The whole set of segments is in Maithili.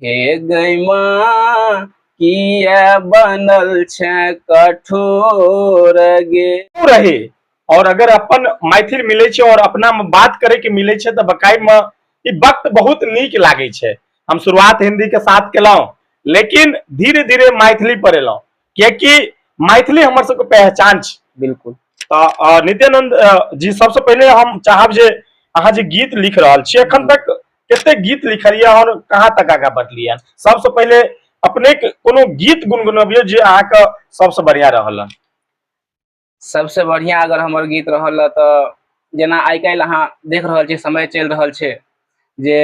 हे गै माँ, किया बनल छै कठोर गे। रहे और अगर अपन मैथिल मिले छै और अपना में बात करे के मिले छै तऽ बकाई में ई वक्त बहुत नीक लागे छै। हम शुरुआत हिंदी के साथ केलहुं, लेकिन धीरे धीरे मैथिली पर एलहुं, कियाकि मैथिली हमर सबके पहचान छै। बिल्कुल। तऽ नित्यानंद जी, सबसे पहिले हम चाहब जे अहाँ जे गीत लिख रहल छी, एखन तक कते गीत लिखलियै और कहाँ तक आगाँ बढ़लियै? सबसे पहिले अपने कोनो गीत गुनगुनबियौ जे अहाँके सबसे बढ़िया रहल हन। सबसे बढ़िया अगर हमर गीत रहल तऽ जेना आइ काल्हि अहाँ देख रहल छी, समय चलि रहल छै जे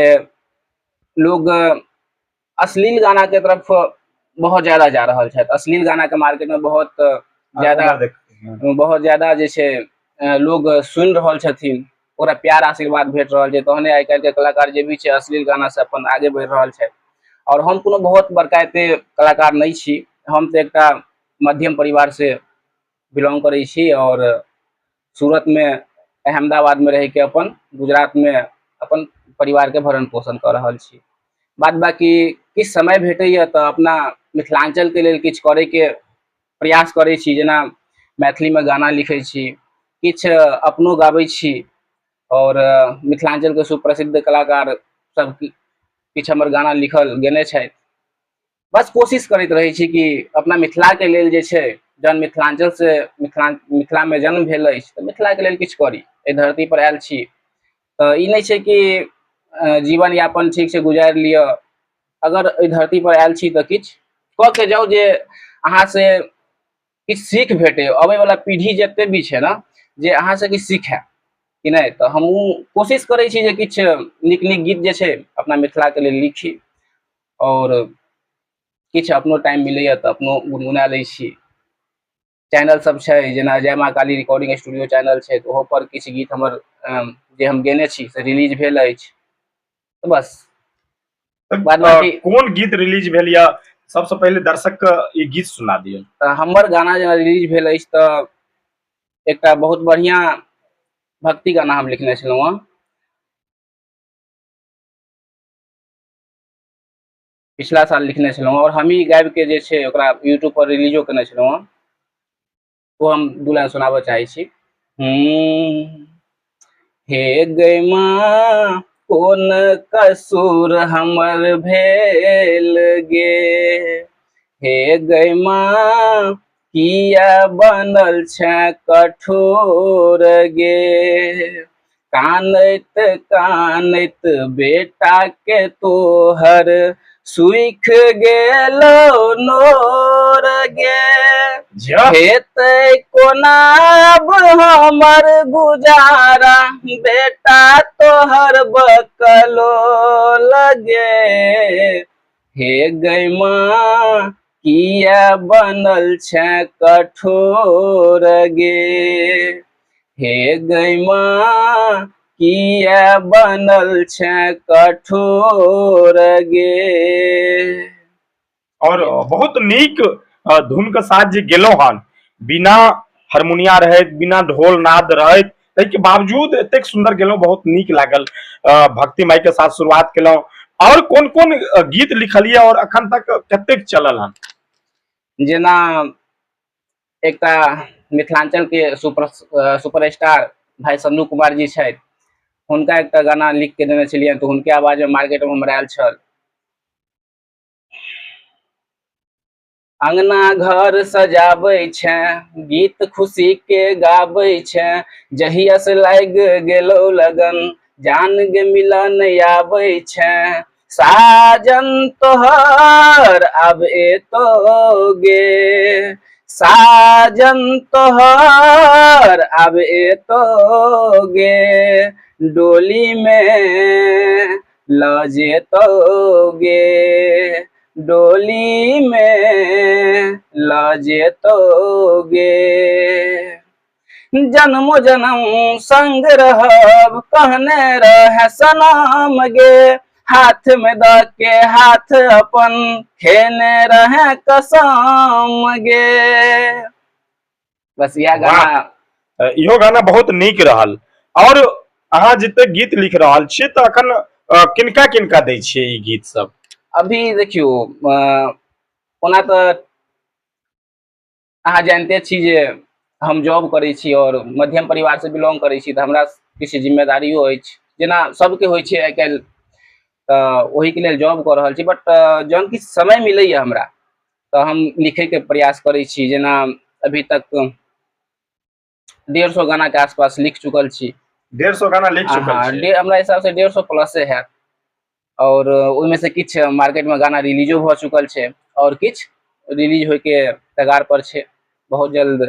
लोग अश्लील गाना के तरफ बहुत ज्यादा जा रहल छथि। अश्लील गाना के मार्केट में बहुत ज्यादा, बहुत ज्यादा जे छै लोग सुनि रहल छथिन, ओकरा प्यार आशीर्वाद भेट रहल छै। तहने आइ काल्हि के कलाकार जे भी छै अश्लील गाना से अपन आगे बढ़ि रहल छै। और हम कोनो बहुत बड़का एते कलाकार नहि छी, हम तऽ एकटा मध्यम परिवार से बिलोंग करै छी और सूरत में अहमदाबाद में रहिके अपन गुजरात में अपन परिवार के भरण पोषण कऽ रहल छी। बाद बाकी किछु समय भेटैया तऽ अपना मिथिलांचल के लेल किछु करैके प्रयास करै छी। जेना मैथिलीमे गाना लिखै छी, किछु अपनो गाबै छी और मिथिलांचलके सुप्रसिद्ध कलाकार सब किछु हमर गाना लिखल गेने छथि। बस कोशिश करैत रहै छी कि अपना मिथिलाके लेल जे छै, जहन मिथिलांचल से मिथिलामे जन्म भेल अछि तऽ मिथिलाके लेल किछु करी। एहि धरती पर आयल छी तऽ ई नहि छै कि जीवन यापन ठीक से गुजारि लिअ। अगर एहि धरती पर आयल छी तऽ किछु कऽ के जाउ जे अहाँ से किछु सीख भेटे, अबै वाला पीढ़ी जते भी छै ने, जे अहाँ से किछु सीखे कि नहि। तऽ हमहूँ कोशिश करै छी जे किछु नीक नीक गीत जे छै अपना मिथिलाके लेल लिखी और किछु अपनो टाइम मिलैया तऽ अपनो गुनगुना लै छी। चैनल सब छै जेना जय माँ काली रिकॉर्डिंग स्टूडियो चैनल छै, तऽ ओहो पर किछु गीत हमर जे हम गेने छी से रिलीज भेल अछि। तऽ बस बाद बाकी कोन गीत रिलीज भेल या सबसे पहिले दर्शक के ई गीत सुना दियौ। तऽ हमर गाना जेना रिलीज भेल अछि तऽ एकटा बहुत बढ़िया भक्ति गाना हम लिखने छलहुँ हँ, पिछला साल लिखने छलहुँ और हमही गाबि के जे छै ओकरा यूट्यूब पर रिलीजो केने छलहुँ हँ। ओ हम दू लाइन सुनाबऽ चाहै छी। हे गै माँ, कोन कसूर हमर भेल गे, हे गै माँ, किया बनल छै कठोर गे, कानैत कानैत बेटा के तोहर सुख गेलो नोर गे, हेतै कोना अब हमर गुजारा, बेटा तोहर बकलो लगे, हे गै माँ, किया बनल छै कठोर गे, हे गै माँ, किया बनल छै कठोर गे। और बहुत नीक धुन के साथ जे गेलहुं हन, बिना हारमोनिया रहैत, बिना ढोल नाद रहैत, ताहिके बावजूद एतेक सुंदर गेलहुं, बहुत नीक लागल। भक्ति माई के साथ शुरुआत केलहुं। और कोन कोन गीत लिखलियै और अखन तक कतेक चलल हन? जेना एकटा मिथिलांचल के सुपर स्टार भाई सन्नू कुमार जी छथि, हुनका एकटा गाना लिख के देने छलियनि तऽ हुनके आवाज में मार्केट में हमर आयल छल। अंगना घर सजाबै छै, गीत खुशी के गाबै छै, जहिया से लागि गेलो लगन, जान गे मिलन आबै छै, साजन तोहर आब एतो गे, साजन तोहर आब एतो गे, डोली में ल जेतो गे, डोली में ल जेतो गे, जन्मो जन्म संग रहब कहने रहे सनम गे, हाथ में the के हाथ अपन खेने रहे कसम गे। बस इएह गाना। इहो गाना बहुत नीक रहल। और अहाँ जते गीत लिख रहल छी तऽ अखन किनका किनका दै छियै ई गीत सब? अभी देखियौ, ओना तऽ अहाँ जानिते छी जे हम जॉब करै छी आओर मध्यम परिवारसँ बिलोंग करै छी, तऽ हमरा किछु जिम्मेदारियो अछि, जेना सबके होइ छै आइ काल्हि, तऽ ओहिके लेल जॉब कऽ रहल छी। बट जहन किछु समय मिलैए हमरा तऽ हम लिखैके प्रयास करै छी। जेना अभी तक 150 गानाके आसपास लिख चुकल छी। 150 गाना लिख चुकल छी? हमरा हिसाबसँ 150 प्लसे हैत, आओर ओहिमे से किछु मार्केटमे गाना रिलीजो भऽ चुकल छै आओर किछु रिलीज होइके कगार पर छै। बहुत जल्द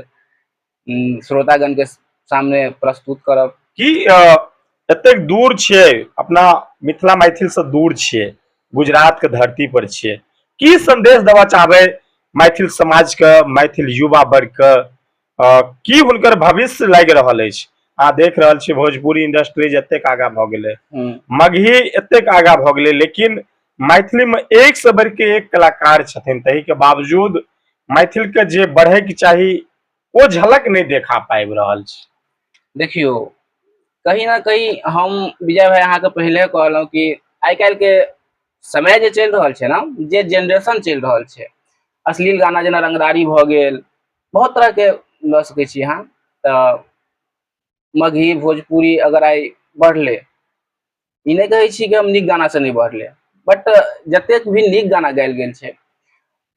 श्रोतागणके सामने प्रस्तुत करब। की एतेक दूर छियै, अपना मिथिला मैथिल से दूर छियै, गुजरात के धरती पर छियै, की संदेश देबा चाहबै मैथिल समाज के, मैथिल युवा वर्ग के? की हुनकर भविष्य लागि रहल अछि? अहाँ देख रहल छी भोजपुरी इंडस्ट्रीज एतेक आगा भऽ गेलै, मगही एतेक आगा भऽ गेलै, लेकिन मैथिली में एक से बढ़ि के एक कलाकार छथिन, ताहि के बावजूद मैथिल के जे बढ़े के चाही ओ झलक नहि देखा पाबि रहल छै। देखियौ, कहीं ना कहीं हम विजय भाई अहाँके पहिले कहलहुँ कि आइ काल्हि के समय जे चलि रहल छै ने, जे जेनरेशन चलि रहल छै, अश्लील गाना जेना रंगदारी भऽ गेल, बहुत तरहके लऽ सकै छी अहाँ। तऽ मगही भोजपुरी अगर आइ बढ़लै, ई नहि कहै छी कि हम नीक गाना से नहि बढ़लै, बट जतेक भी नीक गाना गायल गेल छै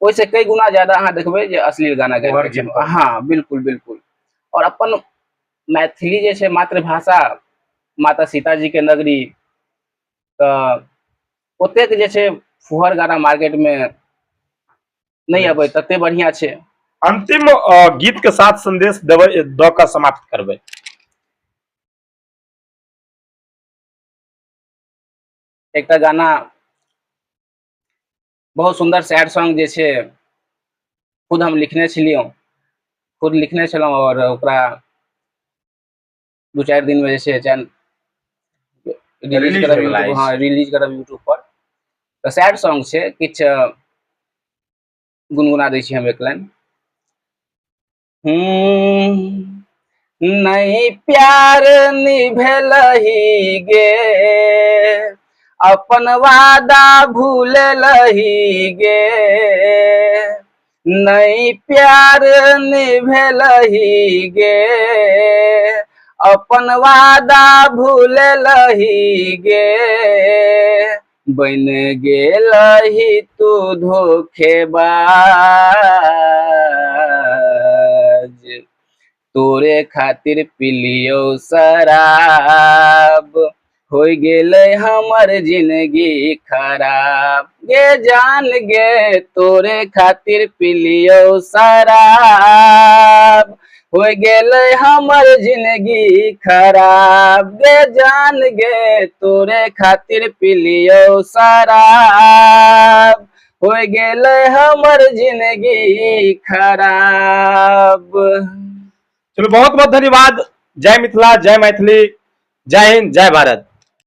ओहिसँ कई गुना ज्यादा अहाँ देखबै जे अश्लील गाना गायल गेल छै। हँ, बिल्कुल बिल्कुल। आओर अपन मैथिली जे छै मातृभाषा, माता सीताजी के नगरी, तऽ ओतेक जे छै फुहर गाना मार्केटमे नहि अबै तते बढ़िया छै। अंतिम गीत के साथ संदेश देबै दऽ कऽ समाप्त करबै। एकटा गाना बहुत सुंदर सैड सॉन्ग जे छै खुद हम लिखने छलियौ, खुद लिखने छलहुँ आओर ओकरा 2-4 दिन में जे छै चैनल रिलीज करब यूट्यूब, हाँ रिलीज करब यूट्यूब पर। तऽ सैड सॉन्ग छै, किछु गुनगुना दै छी हम एक लाइन। नहीं प्यार निभेलही गे, अपन वादा भूललही गे, नहीं प्यार निभेलही गे, अपन वादा भूललही गे, बन गेलही तू धोखेबाज, तोरे खातिर पिलियौ शराब, हो गेलै हमर जिंदगी खराब गे जान गे, तोरे खातिर पिलियौ शराब, हो गेलै हमर जिंदगी खराब गे जान गे, तोरे खातिर पिलियौ शराब, हो गेलै हमर जिंदगी खराब। चलो, बहुत बहुत धन्यवाद। जय मिथिला, जय मैथिली, जय हिंद, जय भारत।